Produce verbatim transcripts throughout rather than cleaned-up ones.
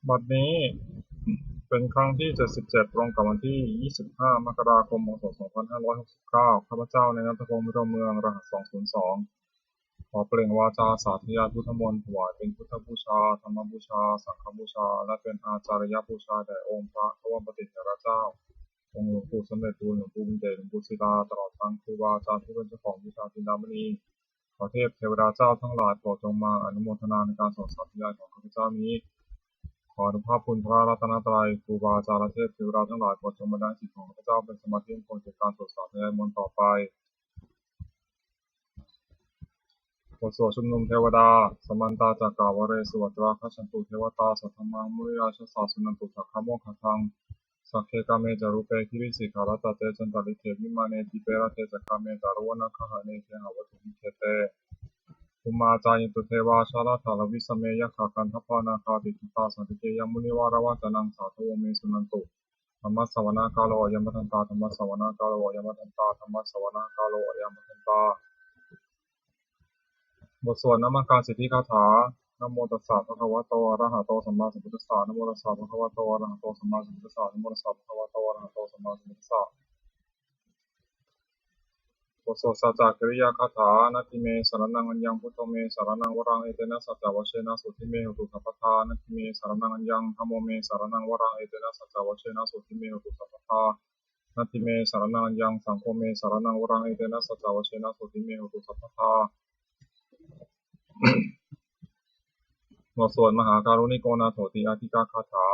บัดนี้เป็นครั้งที่ เจ็ดสิบเจ็ด ตรงกับวันที่ ยี่สิบห้า มกราคม พ.ศ. สองพันห้าร้อยหกสิบเก้า ข้าพเจ้า นายณัฐพงษ์ วิโรจน์เมือง รหัส สองศูนย์สอง ขอเปล่งวาจาสาธยายพุทธมนต์ ถวายเป็นพุทธบูชา ธรรมบูชา สังฆบูชา และเป็นอาจาริยบูชาแด่องค์พระควัมปติเถระเจ้า องค์หลวงปู่สำเร็จบุญ หลวงปู่บุญเดช หลวงปู่ศิลา ตลอดทั้งครูบาอาจารย์ผู้เป็นเจ้าของวิชาจินดามณี ขอเทพเทวดาเจ้าทั้งหลายโปรดจงมาอนุโมทนาในการสวดสาธยายของข้าพเจ้านี้ ขออนุภาพคุณพระรัตนตรัย ครูบาอาจารย์และเทพเทวดาทั้งหลายโปรดจงบันดาลจิตของข้าพเจ้าเป็นสมาธิมงคลแก่การสวดสาธยายมนต์ต่อไป บทสวดชุมนุมเทวดา Samantā cakkavāḷesu atrāgacchantu devatā, saddhammaṃ munirājassa suṇantu saggamokkhadaṃ. Sagge kāme ca rūpe girisikharataṭe cantalikkhe vimāne, dīpe raṭṭhe ca gāme taruvanagahane gehavatthumhi khette, bhummā cāyantu devā jalathalavisame yakkhagandhabbanāgā, tiṭṭhantā santike yaṃ munivaravacanaṃ sādhavo me suṇantu. Dhammassavanakālo ayambhadantā. Dhammassavanakālo ayambhadantā. Dhammassavanakālo ayambhadantā. บทสวดนมการสิทธิคาถา Namo tassa bhagavato arahato sammāsambuddhassa. Namo tassa bhagavato arahato sammāsambuddhassa. Namo tassa bhagavato arahato sammāsambuddhassa. บทสวดสัจจกิริยาคาถา Natthi me saraṇaṃ aññaṃ, buddho me saraṇaṃ varaṃ, etena saccavajjena sotthi me hotu sabbadā. Natthi me saraṇaṃ aññaṃ, dhammo me saraṇaṃ varaṃ, etena saccavajjena sotthi me hotu sabbadā. Natthi me saraṇaṃ aññaṃ, saṅgho me saraṇaṃ varaṃ, etena saccavajjena sotthi me hotu sabbadā. บทสวดมหาการุณิโกนาโถติอาทิกาคาถา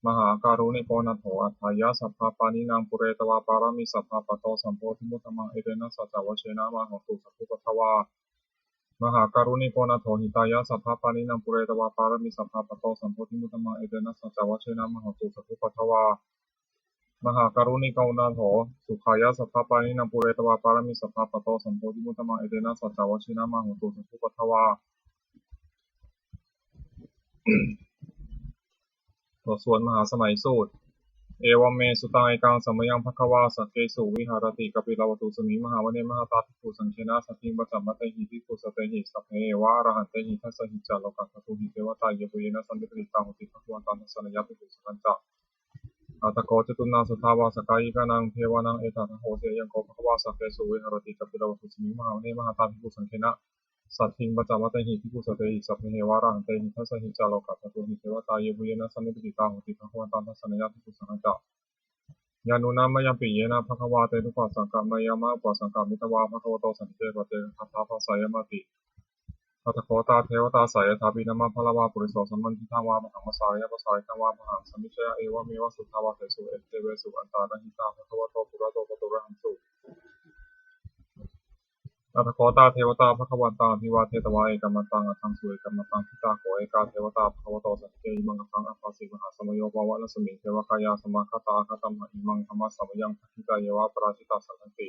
Mahākāruṇiko nātho atthāya sabbapāṇinaṃ, pūretvā pāramī sabbā patto sambodhimuttamaṃ, etena saccavajjena mā hontu sabbupaddavā. Mahākāruṇiko nātho hitāya sabbapāṇinaṃ, pūretvā pāramī sabbā patto sambodhimuttamaṃ, etena saccavajjena mā hontu sabbupaddavā. Mahākāruṇiko nātho sukhāya sabbapāṇinaṃ, pūretvā pāramī sabbā patto sambodhimuttamaṃ, etena saccavajjena mā hontu sabbupaddavā. บทสวดมหาสมัยสูตร Evaṃ me sutaṃ. Ekaṃ samayaṃ bhagavā sakkesu viharati kapilavatthusmiṃ mahāvane mahatā bhikkhusaṅghena saddhiṃ pañcamattehi bhikkhusatehi sabbeheva arahantehi. Dasahi ca lokadhātūhi devatā yebhuyyena sannipatitā honti bhagavantaṃ dassanāya bhikkhusaṅghañca. Atha kho catunnaṃ suddhāvāsakāyikānaṃ devānaṃ etadahosi: Ayaṃ kho bhagavā sakkesu viharati kapilavatthusmiṃ mahāvane mahatā bhikkhusaṅghena saddhiṃ pañcamattehi bhikkhusatehi sabbeheva arahantehi. Dasahi ca lokadhātūhi devatā yebhuyyena sannipatitā honti bhagavantaṃ dassanāya bhikkhusaṅghañca. Yannūna mayampi yena bhagavā tenupasaṅkameyyāma, upasaṅkamitvā bhagavato santike paccekagāthā bhāseyyāmāti. Atha kho tā devatā seyyathāpi nāma balavā puriso sammiñjitaṃ vā bāhaṃ pasāreyya, pasāritaṃ vā bāhaṃ sammiñjeyya, evameva suddhāvāsesu devesu antarahitā bhagavato purato pāturahaṃsu. Atha kho tā devatā bhagavantaṃ abhivādetvā ekamantaṃ aṭṭhaṃsu. Ekamantaṃ ṭhitā kho ekā devatā bhagavato santike imaṃ gāthaṃ abhāsi: Mahāsamayo pavanasmiṃ, devakāyā samāgatā; āgatamha imaṃ dhammasamayaṃ, dakkhitāyeva aparājitasaṅghanti.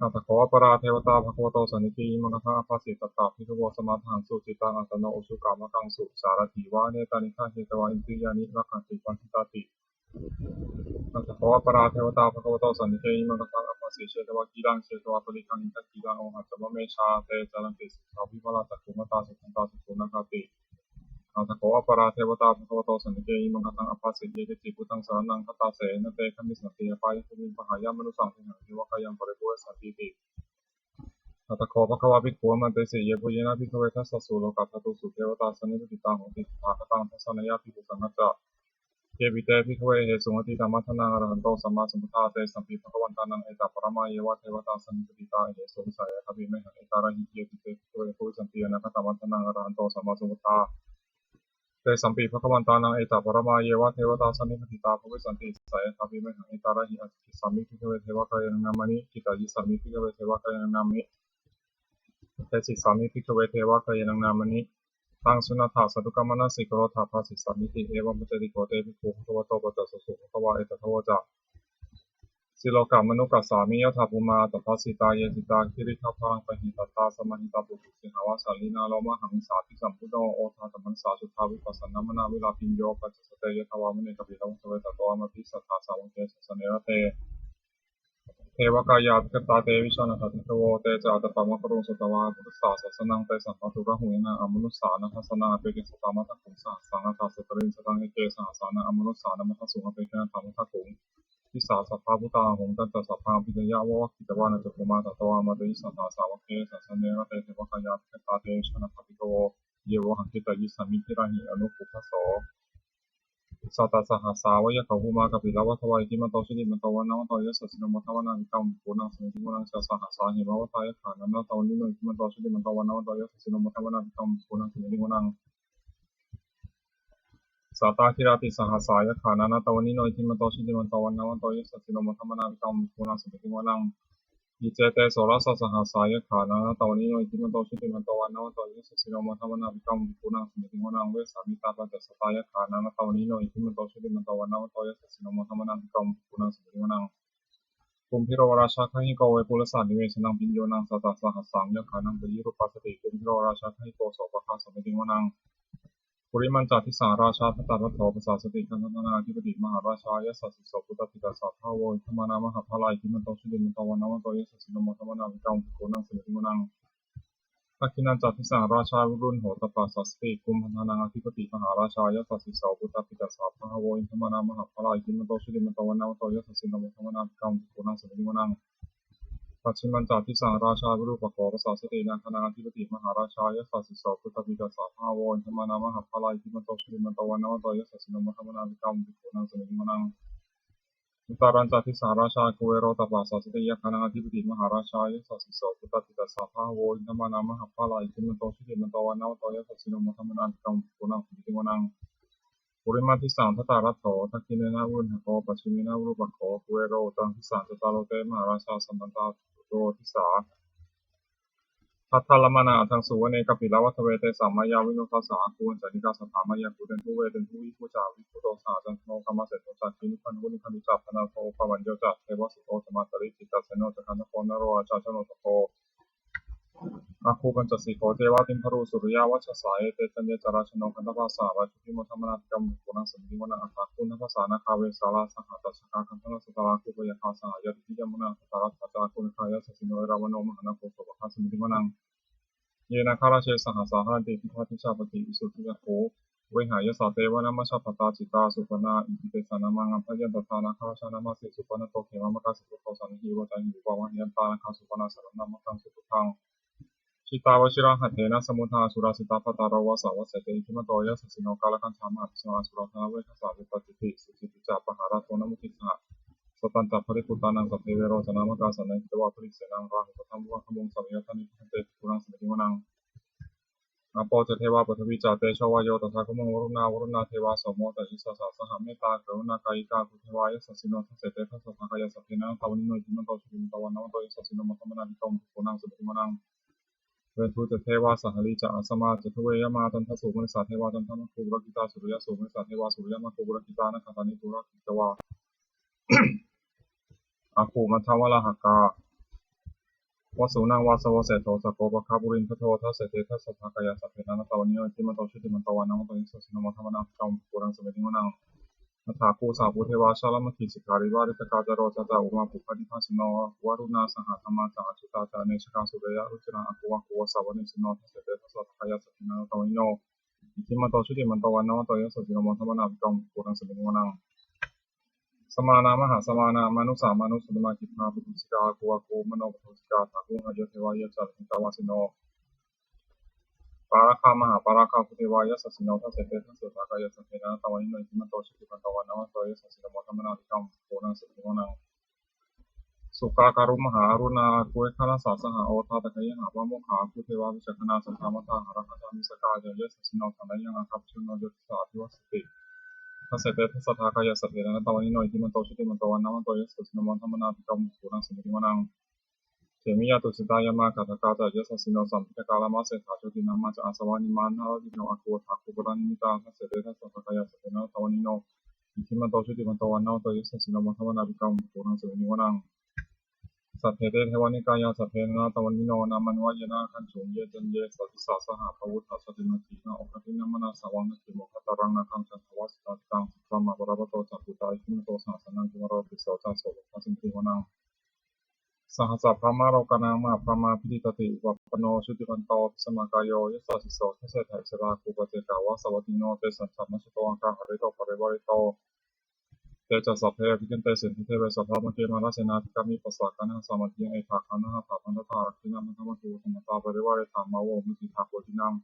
Atha kho aparā devatā bhagavato santike imaṃ gāthaṃ abhāsi: Tatra bhikkhavo samādahaṃsu, cittaṃ attano ujukamakaṃsu; sārathīva nettāni gahetvā, indriyāni rakkhanti paṇḍitāti. Atha kho aparā devatā bhagavato santike imaṃ gāthaṃ abhāsi: Chetvā khīlaṃ chetvā palīghaṃ, indakhīlaṃ ohaccamanejā; te caranti suddhā vimalā, cakkhumatā sudantā suguṇākārāti. Atha kho aparā devatā bhagavato santike imaṃ gāthaṃ abhāsi: Ye keci buddhaṃ saraṇaṃ gatāse, na te gamissanti apāyabhūmiṃ; pahāya mānusaṃ dehaṃ, devakāyaṃ paripūressantīti. Atha kho bhagavā bhikkhū āmantesi: Yebhuyyena bhikkhave dasasu lokadhātūsu devatā sannipatitā honti tathāgataṃ dassanāya bhikkhusaṅghañca. Yepi te bhikkhave ahesuṃ atītamaddhānaṃ arahanto sammāsambuddhā, tesampi bhagavantānaṃ etaparamāyeva devatā sannipatitā ahesuṃ, seyyathāpi mayhaṃ etarahi. Yepi te bhikkhave bhavissanti anāgatamaddhānaṃ arahanto sammāsambuddhā, tesampi bhagavantānaṃ etaparamāyeva devatā sannipatitā bhavissanti, seyyathāpi mayhaṃ etarahi. Ācikkhissāmi bhikkhave devakāyānaṃ nāmāni. Kittayissāmi bhikkhave devakāyānaṃ nāmāni. Desissāmi bhikkhave devakāyānaṃ nāmāni. Taṃ suṇātha sādhukaṃ manasikarotha bhāsissāmīti. Evaṃ pañcavaggiko te bhikkhū bhagavato paccassosuṃ. Bhagavā etadavoca: Silokamanukassāmi, yattha bhummā tadassitā; ye sitā girigabbharaṃ, pahitattā samāhitā. Puthū sīhāva sallīnā, lomahaṃsābhisambhuno; odātamanasā suddhā, vippasannamanāvilā. Bhiyyo pañcasate ñatvā, vane kāpilavatthave; tato āmantayi satthā, sāvake sāsane rate. Devakāyā abhikkantā, te vijānātha bhikkhavo. Te ca ātappamakaruṃ, sutvā buddhassa sāsanaṃ. Tesampāturahu ñāṇaṃ, amanussāna dassanaṃ. Appeke satamaddakkhuṃ, sahassaṃ atha sattariṃ. Sataṃ eke sahassānaṃ, amanussānamaddasuṃ. Appekenantamaddakkhuṃ, disā sabbā phuṭā ahuṃ. Tañca sabbaṃ abhiññāya, vavakkhitvāna cakkhumā. Tato āmantayi satthā, sāvake sāsane rate. Devakāyā abhikkantā, te vijānātha bhikkhavo. Ye vohaṃ kittayissāmi, girāhi anupubbaso. Sattasahassā va yakkhā, bhummā kāpilavatthavā. Iddhimanto jutimanto, vaṇṇavanto yasassino. Modamānā abhikkāmuṃ, bhikkhūnaṃ samitiṃ vanaṃ. Chasahassā hemavatā, yakkhā nānattavaṇṇino. Iddhimanto jutimanto, vaṇṇavanto yasassino. Modamānā abhikkāmuṃ, bhikkhūnaṃ samitiṃ vanaṃ. Sātāgirā tisahassā, yakkhā nānattavaṇṇino. Iddhimanto jutimanto, vaṇṇavanto yasassino. Modamānā abhikkāmuṃ, bhikkhūnaṃ samitiṃ vanaṃ. Iccete soḷasasahassā, yakkhā nānattavaṇṇino. Iddhimanto jutimanto, vaṇṇavanto yasassino. Modamānā abhikkāmuṃ, bhikkhūnaṃ samitiṃ vanaṃ. Vessāmittā pañcasatā, yakkhā nānattavaṇṇino. Iddhimanto jutimanto, vaṇṇavanto yasassino. Modamānā abhikkāmuṃ, bhikkhūnaṃ samitiṃ vanaṃ. Kumbhīro rājagahiko, vepullassa nivesanaṃ. Bhiyyo naṃ satasahassaṃ, yakkhānaṃ payirupāsati. Kumbhīro rājagahiko, sopāga samitiṃ vanaṃ. Purimañca disaṃ rājā, dhataraṭṭho pasāsati. Gandhabbānaṃ ādhipati, mahārājā yasassi so. Puttāpi tassa bahavo, indanāmā mahabbalā. Iddhimanto jutimanto, vaṇṇavanto yasassino. Modamānā abhikkāmuṃ, bhikkhūnaṃ samitiṃ vanaṃ. Dakkhiṇañca disaṃ rājā, virūḷho tappasāsati. Kumbhaṇḍānaṃ ādhipati, mahārājā yasassi so. Puttāpi tassa bahavo, indanāmā mahabbalā. Iddhimanto jutimanto, vaṇṇavanto yasassino. Modamānā abhikkāmuṃ, bhikkhūnaṃ samitiṃ vanaṃ. Pacchimañca disaṃ rājā, virūpakkho pasāsati. Nāgānaṃ ādhipati, mahārājā yasassi so. Puttāpi tassa bahavo, indanāmā mahabbalā. Iddhimanto jutimanto, vaṇṇavanto yasassino. Modamānā abhikkāmuṃ, bhikkhūnaṃ samitiṃ vanaṃ. Uttarañca disaṃ rājā, kuvero tappasāsati. Yakkhānaṃ ādhipati, mahārājā yasassi so. Puttāpi tassa bahavo, indanāmā mahabbalā. Iddhimanto jutimanto, vaṇṇavanto yasassino. Modamānā abhikkāmuṃ, bhikkhūnaṃ samitiṃ vanaṃ. Purimaṃ disaṃ dhataraṭṭho, dakkhiṇena virūḷhako. Pacchimena virūpakkho, kuvero uttaraṃ disaṃ. Cattāro te mahārājā, samantā caturo disā. Daddallamānā aṭṭhaṃsu, vane kāpilavatthave. Tesaṃ māyāvino dāsā, āgū vañcanikā saṭhā. Māyā kuṭeṇḍu veṭeṇḍu, viṭū ca viṭuṭo saha. Candano kāmaseṭṭho ca, kinnughaṇḍu nighaṇḍu ca. Panādo opamañño ca, devasūto ca mātali. Cittaseno ca gandhabbo, naḷorājā janosabho. Āgū pañcasikho ceva, timbarū suriyavacchasā. Ete caññe ca rājāno, gandhabbā saha rājubhi. Modamānā abhikkāmuṃ, bhikkhūnaṃ samitiṃ vanaṃ. Athāgū nābhasā nāgā, vesālā sahatacchakā. Kaṇḍū na saha dā, rāhubhi yā yāmunā dhataraṭṭhā ca. Āgū nāgā yasassino, erāvaṇo mahānāgo, sopāga samitiṃ vanaṃ. Ye nāgarāje sahasā haranti, dibbā dijā pakkhi visuddhacakkhū. Vehāyasā te vanamajjhapattā, kaccipā citrā supaṇṇā iti tesa nāmaṃ. Abhayantadā nāgarājānamāsi, supaṇṇato khemamakāsi buddho. Saṇhāhi vācāhi upavhayantā, nāgā supaṇṇā saraṇamakaṃsu buddhaṃ. Jitā vajirahatthena, samuddā asurā sitā. Bhātaro vāsavassete, iddhimanto yasassino. Kālakañjā mahābhismā, asurā dānaveghasā. Vepacitti sucitti ca, pahārādo namucī saha. Satañca baliputtānaṃ, sabbe verocanāmakā. Sannayhitvā balisenaṃ, rāhubhaddamupāgamuṃ. Samayodāni bhaddante, bhikkhūnaṃ samitiṃ vanaṃ. Āpo ca devā paṭhavī ca, tejo vāyo tadāgamuṃ. Varuṇā vāruṇā devā, somo ca yasasā saha. Mettākaruṇākāyikā, āgū devā yasassino. Dasete dasadhā kāyā, sabbe nānattavaṇṇino. Iddhimanto jutimanto, vaṇṇavanto yasassino. Modamānā abhikkāmuṃ, bhikkhūnaṃ samitiṃ vanaṃ. Veṇḍū ca devā sahalī ca, asamā ca duve yamā. Candassūpanisā devā, candamāgū purakkhitā. Suriyassūpanisā devā, suriyamāgū purakkhitā. Nakkhattāni purakkhitvā, āgū mandavalāhakā. Vasūnaṃ vāsavo seṭṭho, sakkopāga purindado. Dasete dasadhā kāyā, sabbe nānattavaṇṇino. Iddhimanto jutimanto, vaṇṇavanto yasassino. Modamānā abhikkāmuṃ, bhikkhūnaṃ samitiṃ vanaṃ. Athāgū sahabhū devā, jalamaggisikhāriva. Riṭṭhakā ca rojā ca, ummāpupphanibhāsino. Varuṇā sahadhammā ca, accutā ca anejakā. Sūleyyarucirā āgū, āgū vāsavanesino. Dasete dasadhā kāyā, sabbe nānattavaṇṇino. Iddhimanto jutimanto, vaṇṇavanto yasassino. Modamānā abhikkāmuṃ, bhikkhūnaṃ samitiṃ vanaṃ. Samānā mahāsamānā, mānusā mānusuttamā. Khiḍḍāpadūsikā āgū, āgū manopadūsikā. Athāgū harayo devā, ye ca lohitavāsino. Pāragā mahāpāragā, āgū devā yasassino. Dasete dasadhā kāyā, sabbe nānattavaṇṇino. Iddhimanto jutimanto, vaṇṇavanto yasassino. Modamānā abhikkāmuṃ, bhikkhūnaṃ samitiṃ vanaṃ. Sukkā karumhā aruṇā, āgū veghanasā saha. Odātagayhā pāmokkhā, āgū devā vicakkhaṇā. Sadāmattā hāragajā missakā, ye casassino. Thanayaṃ āga pajjunno, yo disā abhivassati. Dasete dasadhā kāyā, sabbe nānattavaṇṇino. Iddhimanto jutimanto, vaṇṇavanto yasassino. Modamānā abhikkāmuṃ, bhikkhūnaṃ samitiṃ vanaṃ. Khemiyā tusitā yāmā, kaṭṭhakā ca yasassino. Lambitakā lāmaseṭṭhā, jotināmā ca āsavā. Nimmānaratino āgū, athāgū paranimmitā. Dasete dasadhā kāyā, sabbe nānattavaṇṇino. Iddhimanto jutimanto, vaṇṇavanto yasassino. Modamānā abhikkāmuṃ, bhikkhūnaṃ samitiṃ vanaṃ. Saṭṭhete devanikāyā, sabbe nānattavaṇṇino. Nāmanvayena āgañchuṃ, ye caññe sadisā saha. Pavutthajātimakkhilaṃ, oghatiṇṇamanāsavaṃ. Dakkhemoghataraṃ nāgaṃ, candaṃva supaṇṇitaṃ. Subrahmā balaputto ca, puttā iddhimato saha. Sanaṅkumāro tisso ca, sopāga samitiṃ vanaṃ. Sahassabrahmalokānaṃ mahābrahmābhitiṭṭhati. Upapanno jutimanto bhismākāyo yasassi so. Dasettha issarā āgū paccekavasavattino. Tesañca majjhato āgā hārito parivārito. Te ca sabbe abhikkante sinde deve sabrahmake. Mārasenā abhikkāmi passa kaṇhassa mandiyaṃ. Etha gaṇhatha bandhatha rakkhettha bandhamatthu. Samantā parivāretha mā vo muñcittha koci naṃ.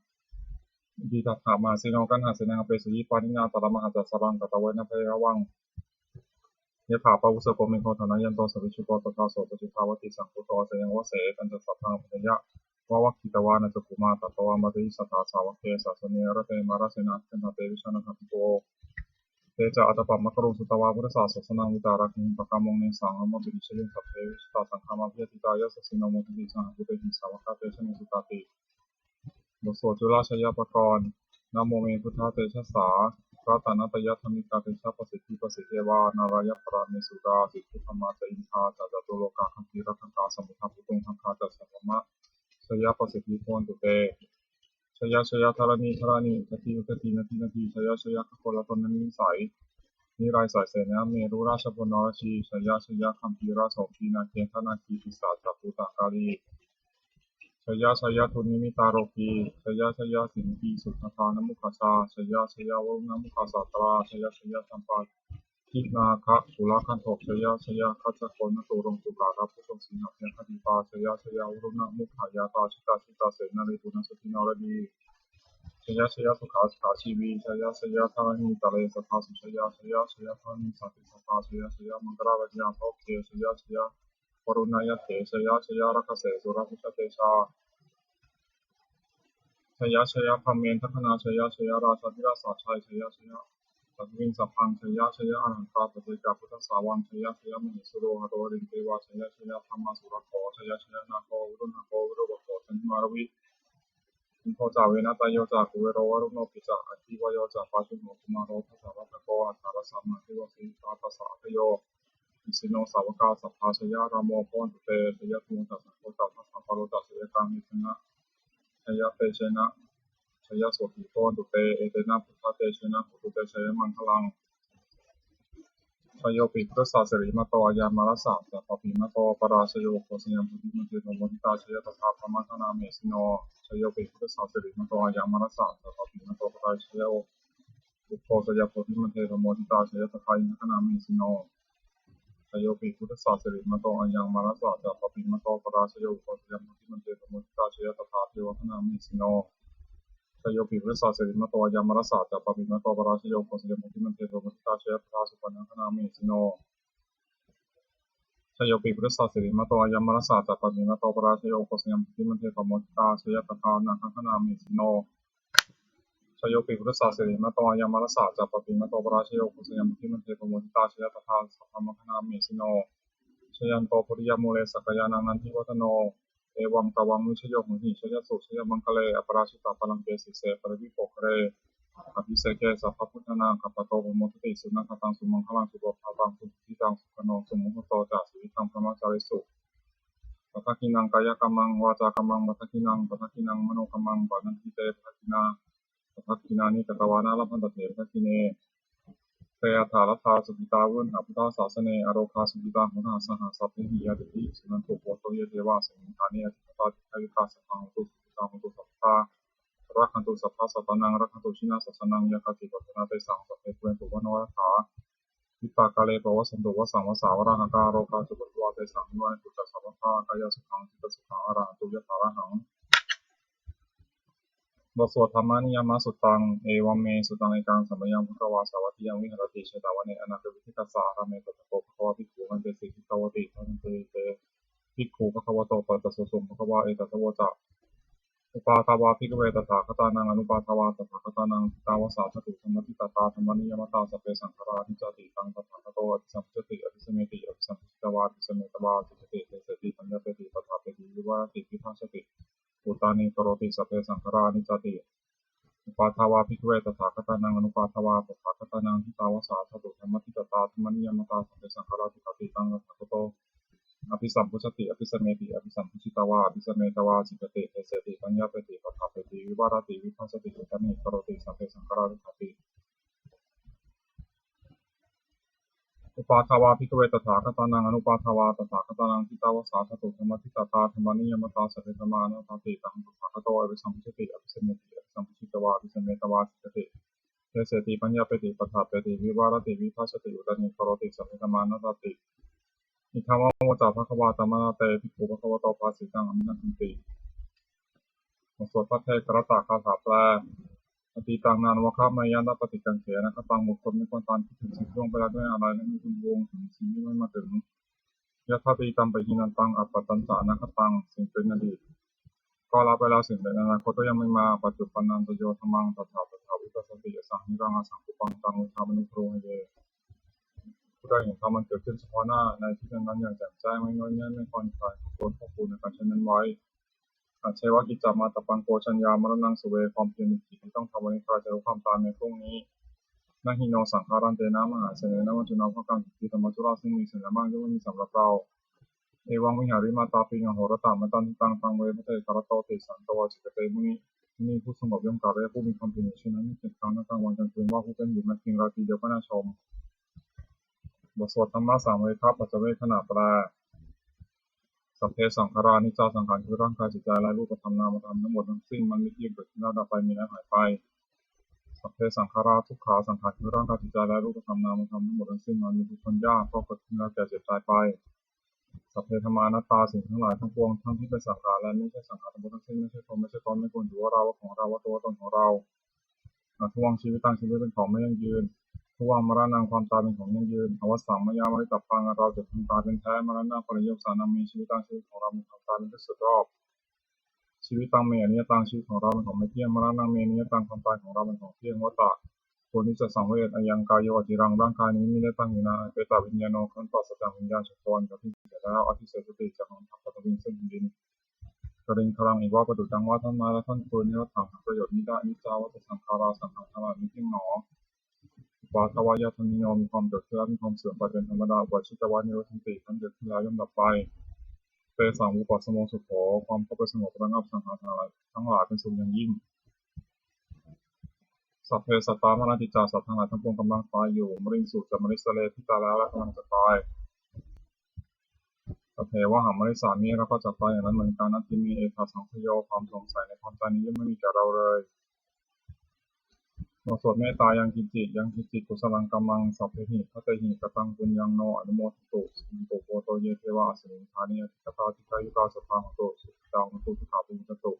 Iti tattha mahāseno kaṇhasenaṃ apesayi. Pāṇinā talamāhacca saraṃ katvāna bheravaṃ. Yathā pāvussako megho thanayanto savijjuko. Tadā so paccudāvatti saṅkuddho asayaṃvase. Etañca sabbaṃ abhiññāya vavakkhitvāna cakkhumā. Tato āmantayi satthā sāvake sāsane rate. Mārasenā abhikkantā te vijānātha bhikkhavo. Te ca ātappamakaruṃ sutvā buddhassa sāsanaṃ. Vītarāgehi pakkāmuṃ nesaṃ lomampi iñjayuṃ. Sabbe vijitasaṅgāmā bhiyātītā yasassino. Modanti saha bhūtehi sāvakā te janesutāti. บทสวดจุลชัยปกรณ์ Namo me buddhatejasā ratanattayadhammikā. Tejapasiddhi pasīdevā nārāyaparamesurā. Siddhibrahmā ca indā ca catulokā gambhīrakkhakā samuddā bhūtuṃ gaṅgā ca sabrahmajayapasiddhi bhavantu te. Jaya jaya dharaṇi dharaṇī udadhi udadhī nadi nadī. Jaya jaya gaganalatanalanisai nirayasai sena merurājabala narajī. Jaya jaya gambhīrasombhī nāgendanāgī pisācabhūtakālī. Jaya jaya dunnimittarogī. Jaya jaya siṅgīsuddhadānamukhajā. Jaya jaya varuṇamukhasātrā. Jaya jaya campādināgakulagantho. Jaya jaya gajjagonnaturaṅga sūkarabhujaṅga sīhabyagghadīpā. Jaya jaya varuṇamukhayātrā. Jita jita senārī puna suddhi naradī. Jaya jaya sukhā sukhā jīvī. Jaya jaya dharaṇītale sadā sujayā. Jaya jaya dharaṇī santi sadā. Jaya jaya maṅkarājaraññā saubhajagge. Jaya jaya varuṇayakkhe. Jaya jaya rakkhase surabhujatejā. Jaya jaya brahmendagaṇā. Jaya jaya rājādhirājasājjai. Jaya jaya paṭhaviṃ sabbaṃ. Jaya jaya arahantā paccekabuddhasāvaṃ. Jaya jaya mahesuro haro harindevā. Jaya jaya brahmā surakkho. Jaya jaya nāgo viruḷhako virūpakkho candimā ravi. Indo ca venateyyo ca kuvero varuṇopi ca. Aggi vāyo ca pājuṇho kumāro dhataraṭṭhako. Aṭṭhārasa mahādevā siddhitāpasa-ādayo. Isino sāvakā sabbā jaya rāmo bhavantu te. Jaya dhammo ca saṅgho ca dasapālo ca jayakaṃ. Etena jayatejena jayasotthī bhavantu te. Etena buddhatejena hotu te jayamaṅgalaṃ. Jayopi buddhassa sirīmato ayaṃ mārassa ca pāpimato parājayo. Ugghosayaṃ bodhimaṇḍe pamoditā jaya tadā brahmagaṇā mahesino. Jayopi buddhassa sirīmato ayaṃ mārassa ca pāpimato parājayo. Ugghosayaṃ bodhimaṇḍe pamoditā jaya tadā indagaṇā mahesino. Jayopi buddhassa sirīmato ayaṃ mārassa ca pāpimato parājayo. Ugghosayaṃ bodhimaṇḍe pamoditā jaya tadā devagaṇā mahesino. Jayopi buddhassa sirīmato ayaṃ mārassa ca pāpimato parājayo. Ugghosayaṃ bodhimaṇḍe pamoditā jaya tadā supaṇṇagaṇā mahesino. Jayopi buddhassa sirīmato ayaṃ mārassa ca pāpimato parājayo. Ugghosayaṃ bodhimaṇḍe pamoditā jaya tadā nāgagaṇā mahesino. Jayopi buddhassa sirīmato ayaṃ mārassa ca pāpimato parājayo. Ugghosayaṃ bodhimaṇḍe pamoditā jaya tadā sabrahmagaṇā mahesino. Jayanto bodhiyā mūle sakyānaṃ nandivaḍḍhano. Evaṃ tvaṃ vijayo hohi jayassu jayamaṅgale. Aparājitapallaṅke sīse paṭhavipokkhare abhiseke sabbabuddhānaṃ aggappatto pamodati. Sunakkhattaṃ sumaṅgalaṃ supabhātaṃ suhuṭṭhitaṃ sukhaṇo sumuhutto ca suyiṭṭhaṃ brahmacārisu. Padakkhiṇaṃ kāyakammaṃ vācākammaṃ padakkhiṇaṃ padakkhiṇaṃ manokammaṃ paṇidhī te padakkhiṇā. Padakkhiṇāni katvāna labhantatthe padakkhiṇe. Te atthaladdhā sukhitā viruḷhā buddhasāsane. Arogā sukhitā hotha saha sabbehi ñātibhi. Suṇantu bhonto ye devā asmiṃ ṭhāne adhigatā dīghāyukā sadā hontu sukhitā hontu sabbadā. Rakkhantu sabbasattānaṃ rakkhantu jinasāsanaṃ. Yā kāci patthanā tesaṃ sabbe pūrentu manorathā. Yuttakāle pavassantu vassaṃ vassā valāhakā. Rogā cupaddavā tesaṃ nivārentu ca sabbadā. Kāyasukhaṃ cittasukhaṃ arahantu yathārahaṃ. บทสวด Dhammaniyāmasuttaṃ. Evaṃ me sutaṃ. Ekaṃ samayaṃ bhagavā sāvatthiyaṃ viharati jetavane anāthapiṇḍikassa ārāme. Tatra kho bhagavā bhikkhū āmantesi bhikkhavoti. Bhadanteti te bhikkhū bhagavato paccassosuṃ. Bhagavā etadavoca. Uppādā vā bhikkhave tathāgatānaṃ anuppādā vā tathāgatānaṃ ṭhitāva sā dhātu dhammaṭṭhitatā dhammaniyāmatā sabbe saṅkhārā aniccāti. Taṃ tathāgato abhisambujjhati abhisameti abhisambujjhitvā abhisametvā sijjati deseti paññapeti paṭṭhapeti vivarati vibhajati uttānīkaroti sabbe saṅkhārā aniccāti. Uppādā vā bhikkhave tathāgatānaṃ anuppādā vā tathāgatānaṃ ṭhitāva sā dhātu dhammaṭṭhitatā dhammaniyāmatā sabbe saṅkhārā dukkhāti. Taṃ tathāgato abhisambujjhati abhisameti abhisambujjhitvā abhisametvā sijjati deseti paññapeti paṭṭhapeti vivarati vibhajati uttānīkaroti sabbe saṅkhārā dukkhāti. Uppādā vā bhikkhave tathāgatānaṃ anuppādā vā tathāgatānaṃ, ṭhitā va sā dhātu dhammaṭṭhitatā dhammaniyāmatā, sabbe dhammā anattāti. Taṃ tathāgato abhisambujjhati abhisameti, abhisambujjhitvā abhisametvā sikkhati, deseti paññapeti paṭṭhapeti vivarati vibhajati uttānīkaroti, sabbe dhammā anattāti. Idamavoca bhagavā. Attamanā te bhikkhū bhagavato bhāsitaṃ abhinandanti. บทสวดภัทเทกรัตตคาถาแปล Atītaṃ nānvāgameyya nappaṭikaṅkhe anāgataṃ, บุคคลไม่ควรตามคิดถึงสิ่งที่ล่วงไปแล้วด้วยอาลัย และไม่พะวงถึงสิ่งที่ยังไม่มาถึง Yadatītampahīnantaṃ appattañca anāgataṃ, สิ่งเป็นอดีตก็ละไปแล้ว สิ่งเป็นอนาคตก็ยังไม่มา Paccuppannañca yo dhammaṃ tattha tattha vipassati, asaṃhiraṃ asaṅkuppaṃ taṃ viddhā manubrūhaye. ผู้ใดเห็นธรรมอันเกิดขึ้นเฉพาะหน้าในที่นั้นๆอย่างแจ่มแจ้ง ไม่ง่อนแง่นไม่คลอนแคลน ควรพอกพูนในการใช้นั้นไว้ Ajjeva kiccamātappaṃ ko jaññā maraṇaṃ suve, ความเพียรเป็นกิจที่ต้องทำวันนี้ ใครจะรู้ความตายในพรุ่งนี้ Na hi no saṅgarantena mahāsenena maccunā bhāgaṃ, ถึงที่ธรรมธุระซึ่งมีเสน่ห์มากย่อมไม่มีสำหรับเรา Evaṃ vihārimātāpiṃ ahorattamatanditaṃ, taṃ ve bhaddekarattoti santo ācikkhate muni. ที่นี่ผู้สงบย่อมกราบไหว้ผู้มีความเพียรอยู่เช่นนั้นไม่เกียจคร้านทั้งกลางวันกลางคืน ว่าผู้เป็นอยู่แม้เพียงราตรีเดียวก็น่าชม บทสวดธัมมสังเวคปัจจเวกขณะแปล Sabbe saṅkhārā aniccā, สังขารคือร่างกายจิตใจและรูปธรรมนามธรรมทั้งหมดทั้งสิ้น มันไม่เที่ยง เกิดขึ้นแล้วดับไป มีแล้วหายไป Sabbe saṅkhārā dukkhā, สังขารคือร่างกายจิตใจและรูปธรรมนามธรรมทั้งหมดทั้งสิ้น มันเป็นทุกข์ทนยาก เพราะเกิดขึ้นแล้วแก่เจ็บตายไป Sabbe dhammā anattā, สิ่งทั้งหลายทั้งปวงทั้งที่เป็นสังขารและไม่ใช่สังขารทั้งหมดทั้งสิ้น ไม่ใช่ตนไม่ใช่ตน ไม่ควรถือว่าเราว่าของเราว่าตัวว่าตนของเรา Addhuvaṃ jīvitaṃ, ชีวิตเป็นของไม่ยั่งยืน Dhuvaṃ maraṇaṃ, ความตายเป็นของยั่งยืน Avassaṃ mayā maritabbaṃ, อันเราจะพึงตายเป็นแท้ Maraṇapariyosānaṃ me jīvitaṃ, ชีวิตของเรามีความตายเป็นที่สุดรอบ Jīvitaṃ me aniyataṃ, ชีวิตของเราเป็นของไม่เที่ยง Maraṇaṃ me niyataṃ, ความตายของเราเป็นของเที่ยง Vata, ควรที่จะสังเวช Ayaṃ kāyo aciraṃ, ร่างกายนี้มิได้ตั้งอยู่นาน Apetaviññāṇo, ครั้นปราศจากวิญญาณ Jato, อันเขาทิ้งเสียแล้ว Adhisessati, จะครองทัพ Paṭhaviṃ, ซึ่งแผ่นดิน Kaliṅgaraṃ iva, ประดุจดังว่าท่อนไม้และท่อนฟืน Niratthaṃ, หาประโยชน์มิได้ Aniccā vata saṅkhārā, สังขารทั้งหลายไม่เที่ยงหนอ Uppādavayadhammino, มีความเกิดขึ้นแล้วมีความเสื่อมไปเป็นธรรมดา Uppajjitvā nirujjhanti, ครั้นเกิดขึ้นแล้วย่อมดับไป Tesaṃ vūpasamo sukho, ความเข้าไปสงบระงับสังขารทั้งหลายทั้งหลายเป็นสุขอย่างยิ่ง Sabbe sattā maranti ca, สัตว์ทั้งหลายทั้งปวงกำลังตายอยู่ Mariṃsu ca marissare, ที่ตายแล้วและกำลังจะตาย Tathevāhaṃ marissāmi, เราก็จะตายอย่างนั้นเหมือนกัน Natthi me ettha saṃsayo, ความสงสัยในความตายนี้ย่อมไม่มีแก่เราเลย บทสวดเมตตา Yaṅkiñci yaṅkiñci kusalaṃ kammaṃ sabbehi katehi kataṃ puññaṃ no anumodantu, suṇantu bhonto ye devā asmiṃ ṭhāne adhigatā dīghāyukā sadā hontu, sukhitā hontu, dukkhā pamuñcantu.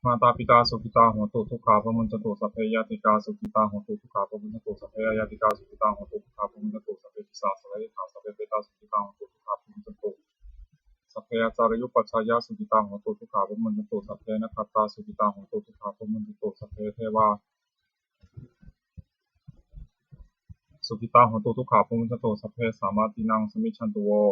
Mātā pitā sukhitā hontu, dukkhā pamuñcantu. Sabbe ñātikā sukhitā hontu, dukkhā pamuñcantu. Sabbe aññātikā sukhitā hontu, dukkhā pamuñcantu. Sabbe pisācā niddhā, sabbe petā sukhitā hontu, dukkhā pamuñcantu. Sabbe ācariyupajjhāyā sukhitā hontu, dukkhā pamuñcantu. Sabbe nakkhattā sukhitā hontu, dukkhā pamuñcantu. Sabbe devā sukhitā hontu, dukkhā pamuñcantu. Sabbasampattīnaṃ samijjhantu vo.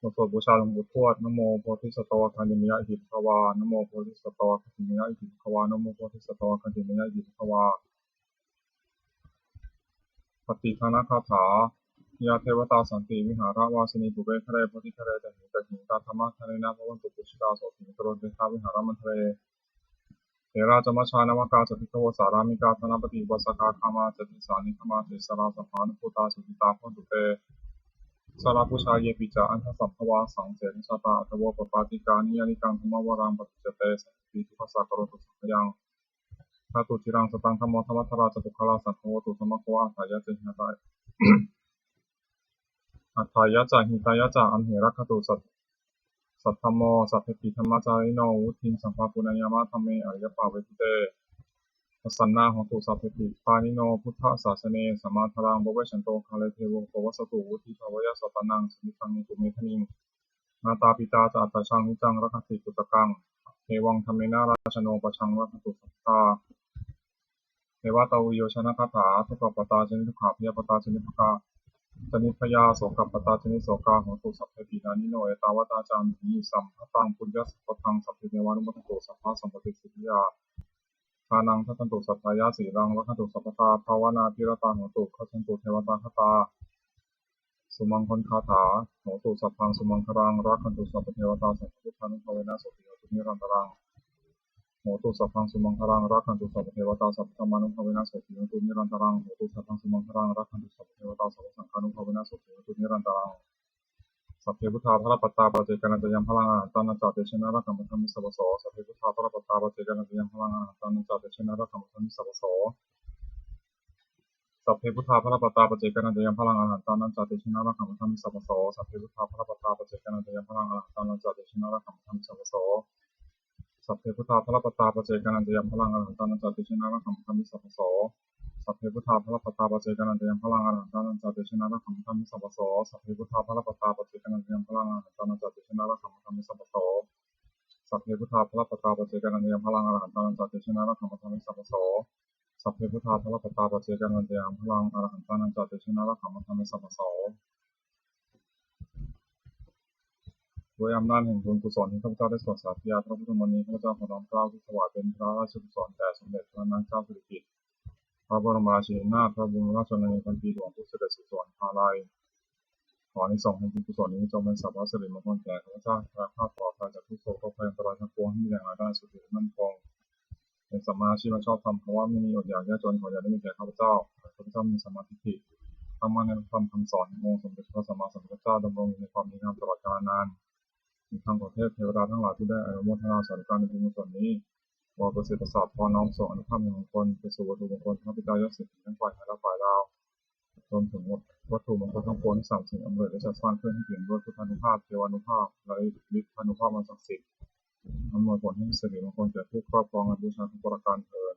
บทสวดบูชาหลวงปู่ทวด Namo bodhisatto āgantimāya iti bhagavā. Namo bodhisatto āgantimāya iti bhagavā. Namo bodhisatto āgantimāya iti bhagavā. Pattidānagāthā. Yā devatā santi vihāravāsinī, pubbe ghare bodhighare tahiṃ tahiṃ, tā dhammadānena bhavantu pūjitā, sotthiṃ karontedha vihāramaṇḍale. Therā ca majjhā navakā ca bhikkhavo, sārāmikā dānapatī upāsakā, gāmā ca desā nigamā ca issarā, sappāṇabhūtā sukhitā bhavantu te. Jalābujā yepi ca aṇḍasambhavā, saṃsedajātā athavopapātikā, niyyānikaṃ dhammavaraṃ paṭicca te, saṅghehi duṭṭhassa karontu saṅkhayaṃ. Ṭhātu ciraṃ sataṃ dhammo, dhammaddharā ca puggalā, saṅgho hotu samaggo, atthāya ca hitāya, atthāya ca hitāya ca. Amhe rakkhatu sat- saddhammo, sabbepi dhammacārino, vuḍḍhiṃ sampāpuṇeyyāma, dhamme ariyappavedite. Pasannā hontu sabbepi pāṇino buddhasāsane, sammā dhāraṃ pavecchanto kāle devo pavassatu, vuḍḍhibhāvāya sattānaṃ, samiddhaṃ netu medaniṃ. Mātā pitā ca atrajaṃ niccaṃ rakkhanti puttakaṃ, evaṃ dhammena rājāno pajaṃ rakkhantu sabbadā. Devatāuyyojanagāthā. Dukkhappattā ca niddukkhā, bhayappattā ca nibbhayā, ca nibbhayā, sokappattā ca nissokā, hontu sabbepi pāṇino. Ettāvatā ca amhehi sambhataṃ puññasampadaṃ, sabbe devānumodantu sabbasampattisiddhiyā. Dānaṃ dadantu saddhāya, sīlaṃ rakkhantu sabbadā, bhāvanābhiratā hontu, gacchantu devatāgatā. Sumaṅgalagāthā. Hotu sabbaṃ sumaṅgalaṃ, rakkhantu sabbadevatā, sabbabuddhānubhāvena sotthī hontu nirantaraṃ. hotu sabbaṃ sumaṅgalaṃ, rakkhantu sabbadevatā, sabbadhammānubhāvena sotthī hontu nirantaraṃ. Hotu sabbaṃ sumaṅgalaṃ, rakkhantu sabbadevatā, sabbasaṅghānubhāvena sotthī hontu nirantaraṃ. Sabbe buddhā balappattā paccekānañca yaṃ balaṃ, arahantānañca tejena rakkhaṃ bandhāmi sabbaso. Sabbe buddhā balappattā paccekānañca yaṃ balaṃ, arahantānañca tejena rakkhaṃ bandhāmi sabbaso. Sabbe buddhā balappattā paccekānañca yaṃ balaṃ, arahantānañca tejena rakkhaṃ bandhāmi sabbaso. Sabbe buddhā balappattā paccekānañca yaṃ balaṃ, arahantānañca tejena rakkhaṃ bandhāmi sabbaso. Sabbe buddhā balappattā paccekānañca yaṃ balaṃ, arahantānañca tejena rakkhaṃ bandhāmi sabbaso. Sabbe buddhā balappattā paccekānañca yaṃ balaṃ, arahantānañca tejena rakkhaṃ bandhāmi sabbaso. Sabbe buddhā balappattā paccekānañca yaṃ balaṃ, arahantānañca tejena rakkhaṃ bandhāmi sabbaso. Sabbe buddhā balappattā paccekānañca yaṃ balaṃ, arahantānañca tejena rakkhaṃ bandhāmi sabbaso. Sabbe buddhā balappattā paccekānañca yaṃ balaṃ, arahantānañca tejena rakkhaṃ bandhāmi sabbaso. ด้วยอำนาจแห่งบุญกุศลที่ข้าพเจ้าได้สวดสาธยายพระพุทธมนต์นี้ ข้าพเจ้าขอน้อมเกล้าถวายเป็นพระราชกุศลแด่สมเด็จพระนางเจ้าสิริกิติ์ พระบรมราชินีนาถ พระบรมราชชนนีพันปีหลวง ผู้เสด็จสู่สวรรคาลัย ขออานิสงส์แห่งบุญกุศลนี้จงเป็นสรรพสิริมงคลแก่ข้าพเจ้า แคล้วคลาดปลอดภัยจากทุกข์โศกโรคภัยอันตรายทั้งปวง ให้มีแหล่งรายได้สุจริตมั่นคง เป็นสัมมาอาชีพอันชอบธรรม ภาวะไม่มีอดอยากยากจน ขออย่าได้มีแก่ข้าพเจ้า ขอให้ข้าพเจ้ามีสัมมาทิฏฐิ ตั้งมั่นในพระธรรมคำสอนขององค์สมเด็จพระสัมมาสัมพุทธเจ้า ดำรงอยู่ในความดีงามตลอดกาลนาน อีกทั้งขอเทพเทวดาทั้งหลายผู้ได้อนุโมทนาสาธุการในบุญกุศลนี้ โปรดประสิทธิ์ประสาทพรน้อมส่งอานุภาพแห่งมงคลไปสู่วัตถุมงคลทั้งพระปิดตายอดเศรษฐีทั้งฝ่ายไทยและฝ่ายลาว รวมถึงวัตถุมงคลทั้งปวงที่สามสิ่งอำนวยและจัดสร้างขึ้นให้เปี่ยมด้วยพุทธานุภาพ เทวานุภาพ และฤทธานุภาพอันศักดิ์สิทธิ์ อำนวยผลให้มีสิริมงคลแก่ผู้ครอบครองและบูชาทุกประการเทอญ